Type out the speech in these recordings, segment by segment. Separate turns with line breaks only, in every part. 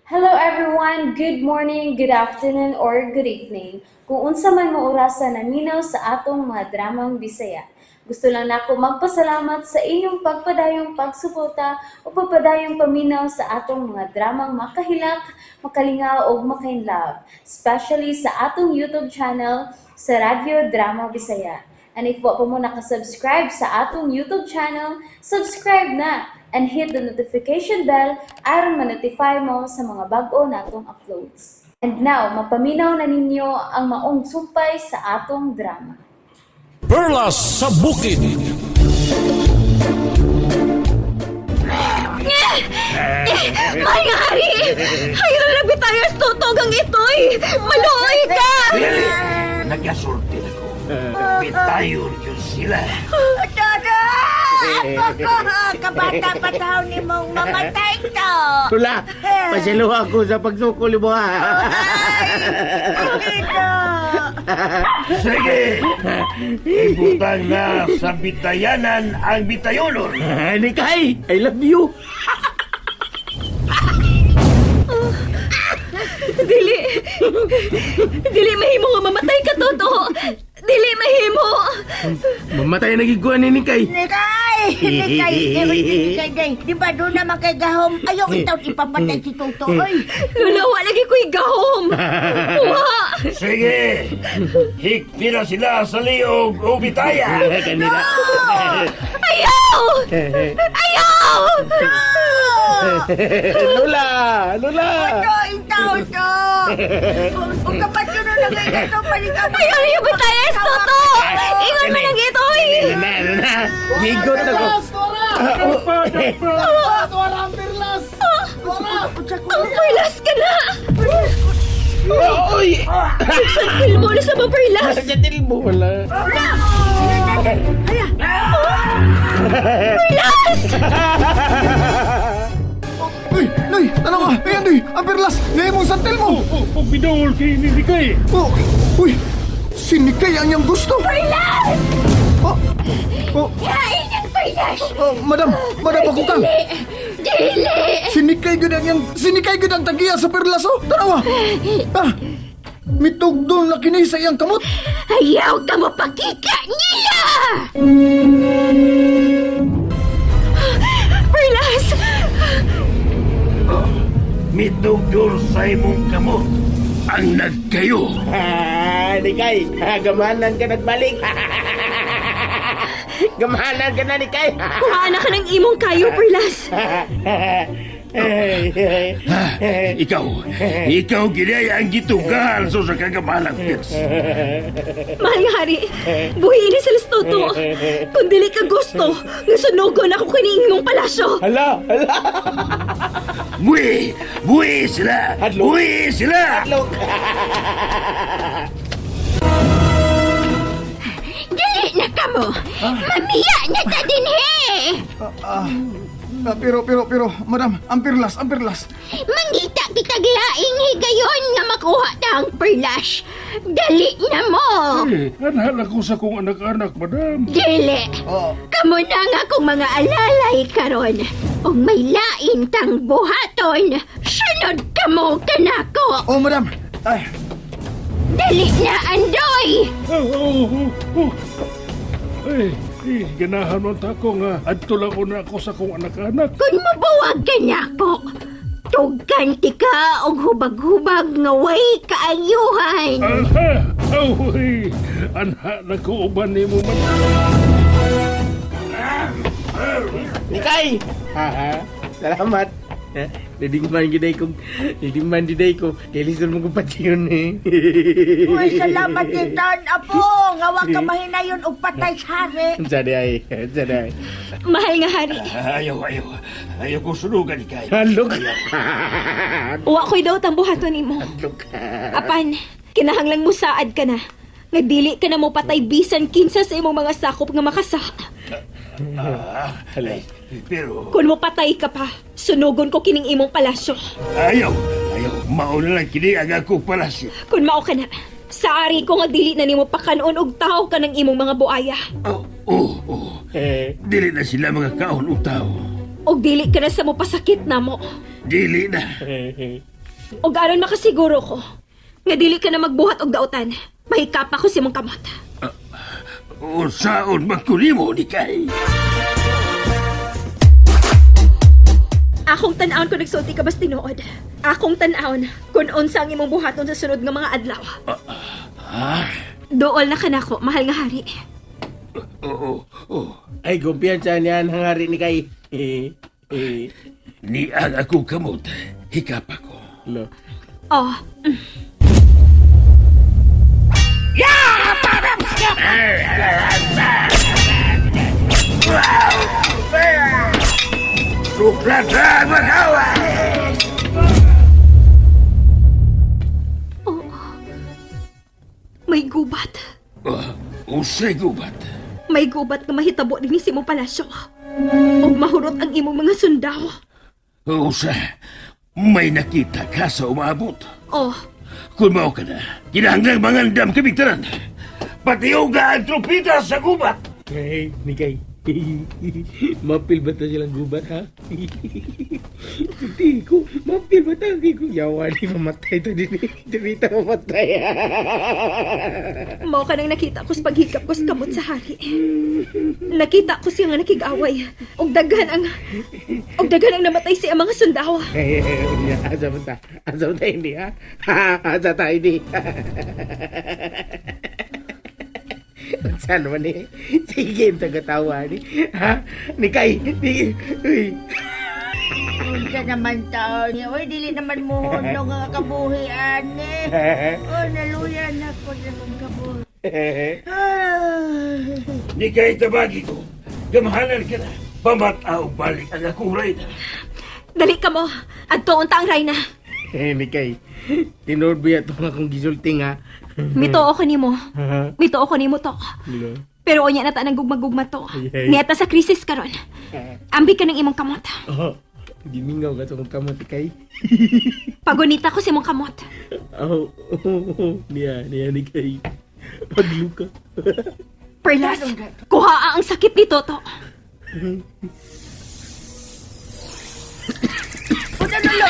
Hello everyone! Good morning, good afternoon, or good evening. Kung unsa man mo orasa naminaw sa atong mga dramang Bisaya. Gusto lang nako magpasalamat sa inyong pagpadayong pagsuporta o pagpadayong paminaw sa atong mga dramang makahilak, makalingaw ug makainlove, especially sa atong YouTube channel sa Radyo Drama Bisaya. And if wa pa mo nakasubscribe sa atong YouTube channel, subscribe na and hit the notification bell aron ma-notify mo sa mga bag-o natong uploads. And now, mapaminaw na ninyo ang maong sumpay sa atong drama.
Perlas sa Bukid.
May hari! Hayro na bitayas tutogang itoy! Maluoy ka!
Dili! Nagasulti na ko. Bitayon yun sila.
Toto! Ako ko! Kabata pa taon ni mong mamatay to!
Tula, pasiluha ko sa pagsukol mo ha.
Ito!
Sige! Ibutang na sa bitayanan ang bitayonon.
Nikay, I love you.
Dili! Dili mahimo nga mamatay ka, Toto! Dili mahimo!
Mamatay na giguan ni Nikay.
Nikay! Nikay! Nikay! Nikay! Di ba doon naman kay Gahom? Ayaw itaw ipapatay si Toto, oy!
Lola, wa lagi ko'y gahom! Wa!
Sige! Higpira sila sa liog o bitaya.
Kanila.
Ayaw! Ayaw!
Lula, Lula.
Toto, itaw to! Kung kapag yun na ngayon ito, balikan mo!
Ayaw niyo bitayas, Toto! Ingon man ang itoy!
Na, na, na. Gigot na ko.
Ang perlas ka na!
Oy!
Santil mo na sa mga perlas!
Sa tilbo wala.
Perlas!
Uy, Noy, tanaw ka! Ayan, Noy! Ang perlas! Ngayon mong santil mo!
Oh, bidol kay ni Nikay.
Oh, uy! Si Nikay ang iyang gusto!
Perlas!
Oh, oh,
Kain ang perlas!
oh, madam! Madam, ako kang!
Dili!
Si Nikay gud ang iyang... Si Nikay gud ang tagiya sa perlas, oh! Tanaw ka! Ah! Mitugdol na kini sa iyang kamot!
Ayaw ka mo pakita nila! Perlas!
Mitugdol sa imong kamot ang nagkayo.
Ah, Nikay, gamanan ka nagbalik. Gamanan ka na, Nikay.
Kuhaan na ka ng imong kayo, Perlas!
Ikaw, ikaw ginay ang gitugahan sa kagamalang Pirs.
Mahal nga hari, buhiin ni sila sa toto. Kung dili ka gusto, nga sunugon ako kini imong palasyo.
Hala, hala.
Buhi! Buhi sila! Buhi sila!
Look.
Dili na kamo! Mamiya na ta dinhi!
Ah, pero, pero, pero, madam, ang perlas, ang perlas!
Mangita kitag laing higayon nga makuha ta ang perlas. Dali na mo!
Eh, anhala ko sa kong anak-anak, madam.
Dili!
Oh,
Kamo na nga kung mga alalay karon. Og may lain tang buhaton, sunod kamo kanako.
oh, madam! Ay,
Dali na, Andoy!
Oh. Eh, eh, ganahan man ta ko nga adto lang una ako sa kong anak-anak.
Kung mabuwag ka nako, tugkan ti ka og hubag-hubag nga way kaayuhan.
Aha! Oh, eh, anha na ko uban nimo man.
Nikay! Ha ha. Salamat. Ha? Nadingman giday ko. Nadingman giday ko. Kay lison mo ko pati yun eh.
Uy, salamat din taon, apo! Nga wa ka mahinayon og patay sa hari!
Unsa di ay? Unsa di ay?
Mahal nga hari,
Ayaw, ayaw. Ayaw ko sunugan, Nikay.
Halok.
uwa ko'y daw tang buhaton nimo.
Halok.
Apan, kinahanglang musaad ka na. Nga dili ka na mo patay bisan kinsa sa imong mga sakop nga makasa.
Ah, ay, pero
Kung mo patay ka pa, sunugon ko kining imong palasyo.
ayaw, ayaw. Mauna lang kini ang akong palasyo.
Kung mao ka na, sa ari ko nga dili na nimo pakanon og tao ka ng imong mga buaya.
Oh. Dili na sila mga kaon o tao.
Og dili ka na sa mo pasakit namo.
Dili na.
Og aron makasiguro ko nga dili ka na magbuhat og dautan. Mahikap ako sa imong kamot.
Unsaon man ko nimo, Nikay?
Akong tan-awon kung nagsulti ka bas tinuod. Akong tan-awon kung unsa ang imong buhaton sa sunod nga mga adlaw. Dool na kanako, mahal nga hari.
Oo, oo.
Ay, kumpiyansa niya ang hari ni Kay.
Ni ang akong kamot, hikap ako.
Lo.
Oh,
Suklatan magawa!
may gubat.
Usay gubat.
May gubat nga mahitabo dinhi sa imong palasyo. Ug mahurot ang imong mga sundao.
Usa, may nakita ka sa umabot.
Oh,
Kung mao ka na, kinahanglang mangandam kami tanan. Patiuga ang trupita sa gubat!
Hey, Nikay. Mapil ba ta silang gubat, ha? Hindi ko. Mapil ba ta? Hindi ko. Yawa ni mamatay to din. Dili ta mamatay.
mao ka nang nakita ko sa paghikap ko sa kamot sa hari. Nakita ko siya nga nakig-away. Ug daghan ang namatay sa iyang mga sundao.
Hey, asa mo ta? Asa mo ta hindi, ha? Asa ta hindi? Saan naman eh? Sige, ang tagatawa ni. Ha? Nikay, ni... Uy.
Unsa naman taon niya. Uy, dili naman mo hunong nga kabuhi, ane. Oh, naluyan ako sa akong kabuhi. Ah.
Nikay tabagi ko. Gamhanan ka na. Pamataw balik ang akong reyna.
Dali ka mo. Adto unta ang Reyna.
Eh, Nikay. Tinuod ba ito nga akong gisulting, ha?
Mituo ko nimo. Mituo ko nimo to. Pero unya na ta nang gugma-gugma to.
Ay, ay.
Niya ta sa krisis karon. Ambi ka ng imong kamot.
Oh, gimingaw ka sa akong kamot, Nikay.
Pagunita ko sa imong kamot.
Oh, oh, niya, niya, Nikay. Pagluka.
Perlas, kuha ang sakit ni Toto.
Puta lolo,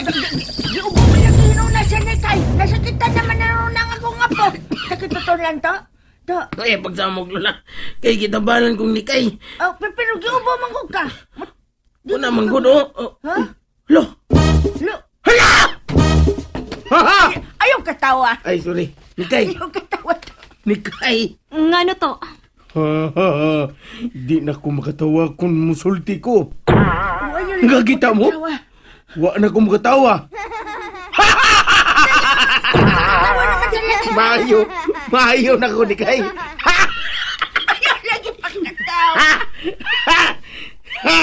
giubo mo na kino na siya ni Kay. Nasakitan naman na ron ang akong apo. Sakit to lang to. To.
Kaya pagsamog, Lola. Kay kitabalan kong Nikay.
Oh, pero giubo man ko ka.
Una man gud, oh. Oh.
Ha?
Lo!
Lo,
Hala! Ha ha!
ayaw katawa.
Ay, sorry. Nikay!
Ayaw katawa to.
Nikay!
Ngano to?
Ha ha ha. Di na ko makatawa kung musulti ko.
Oh, ayaw lang
Gagita mo?
katawa.
Wa na ko makatawa.
Tawa naman sila.
Maayo. Maayo na ko, Nikay.
Ayaw lagi pagkatawa.
Ha! Ha! Ha!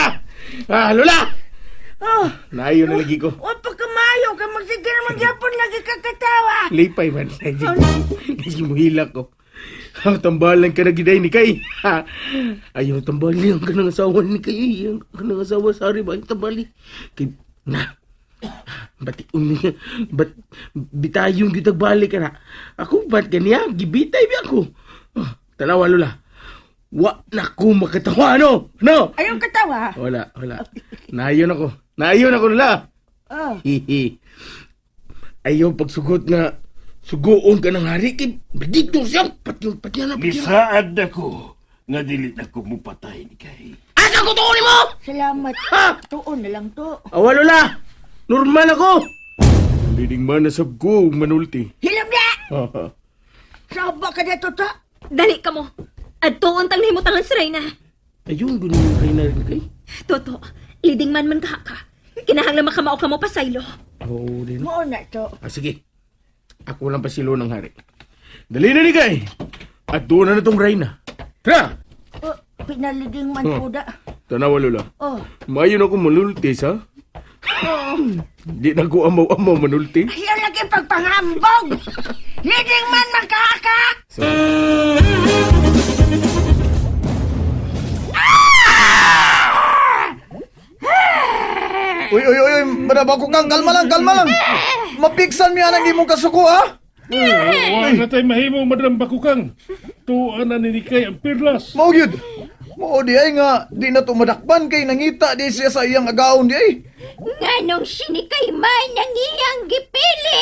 Ah, Lola!
Oh,
Naayo na lagi ko.
wa pa kamayo ka magsige naman gyapon lagi kakatawa.
Lipay man. Lagi mo hilak ko. Ha, tambalan ka na giday ni Kay. Ha. Ayaw tambali ang kanang asawa ni Kay. Ang kanang asawa sari ba ang tambali. Kay na. Bati umi bat bitayong gitag balik ka na. Ako bat kaniya gibitay bi ako. Ah, tanawa Lola. Wa na ko makatawa no. No.
Ayaw katawa.
Wala, wala. Naayon ako. Naayon ako Lola.
Oh.
Hihi. Ayaw pagsugot nga sugoon ka ng hari kay dito siya pati pati na pati na.
Misaad na ko nga dili na ko mupatay, Nikay.
Asa ko tuon mo?
Salamat.
Ha?
Tuon na lang to.
Awa Lola. Normal ako. Leading man na sab ko manulti.
Hilom na! Saba ka na to to.
Dali ka mo. Adto untang nahimutangan sa Reyna.
Ayun gunin kay na rin kay.
Toto, leading man man ka ka. Kinahanglan makamao ka mo pasaylo.
Oh, din.
Mao na to.
Ah, sige. Ako lang pasilo ng hari. Dali na ni kay. At doon na na tong reyna. Tara!
Oh, pinaliging man
Oh.
po da.
Tanawa Lola.
Oh.
Mayon ako manulti sa. Di na ko amaw-amaw manulti.
Ayaw lagi pagpangambog! Leading man makaka!
So,
Uy, uy, uy, uy, madaba ko kang, kalma lang, kalma lang. Mapiksan mi anang imong kasuko, ha?
Wa na tayo mahimo, Madam Bakukang. Tuan na ni Nikay ang perlas.
Mao gyud. Mao di ay nga di na to madakpan kay nangita di siya sa iyang agaon di ay.
Nganong sinikay man ang iyang gipili.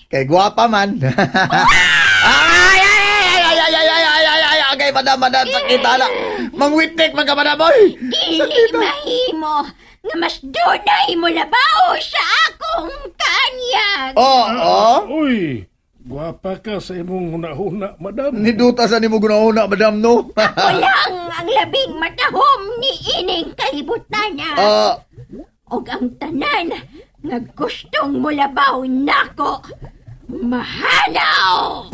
Kay gwapa man. Ay, ay, ay, ay, ay, ay, ay, ay, ay, ay, ay, madam, madam, sakit ala. Mangwitik man ka, madam, oy.
Dili mahimo nga mas dunay mo labaw sa akong kanyag.
Oh, oh.
Uy, gwapa ka sa imong huna-huna, madam.
Niduta sa nimo gunahuna, madam, no?
Ako lang ang labing matahom ni ining kalibutan.
Ah,
Og ang tanan nga gustong mulabaw nako, mahalaw!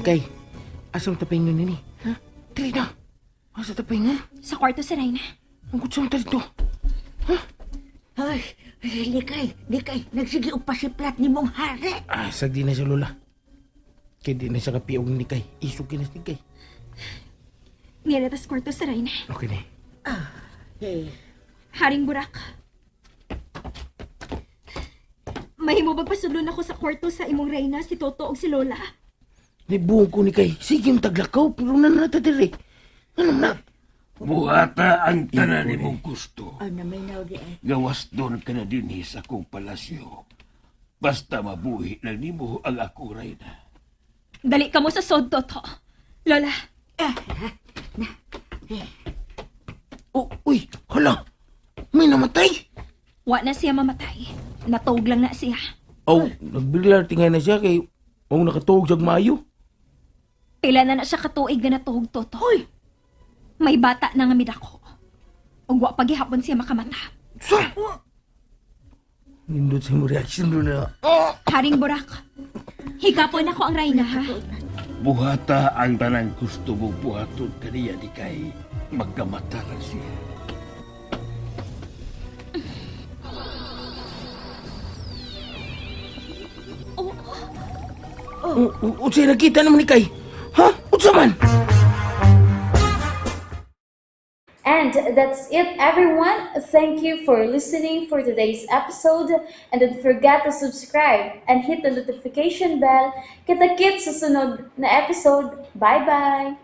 Kay, asang tapingon nini? Ha? Dili na. Asa tapingon?
Sa kwarto si Reyna.
Ang kutsang dito.
Ay, likay, likay, nagsige og pasiplat ni mong hari.
Ah, sagdi na siya, Lola. Kay di na siya kapiog ni Kay. Isog na si Kay.
Nilata sa kwarto si Reyna.
Okay na.
Haring Burak. Mahimo bagpasudlon ako sa kwarto sa imong reyna si Toto ug si Lola.
Nibuong ko ni Kay. Sige yung taglakaw, pero nanata diri. Ano na?
Buhata ang tanan nimong gusto.
Ay, naminaw di ay.
Gawas doon ka na dinhi sa akong palasyo. Basta mabuhi lang nimo ang akong reyna.
Dali ka mo sa sod, Toto. Lola,
Oh, uy, hala. May namatay.
wa na siya mamatay. Natuog lang na siya.
Oh, nagbigla tingay na siya kay og nakatuog siya maayo.
Pila na na siya katuig na natuog, Toto. Hoy! May bata na nga midako. Ug wa pagihapon siya makamata.
Sa? Nindot sa imong reaction Lola.
Haring Burak, higapon ako ang reyna, ha?
Buhata ang tanang gusto mong buhaton kaniya ni Kay. Magkamata lang siya.
Oh, unsay nakita naman ni Kay? Ha? Unsa man?
And that's it, everyone. Thank you for listening for today's episode. And don't forget to subscribe and hit the notification bell. Kita-kits sa sunod na episode. Bye-bye!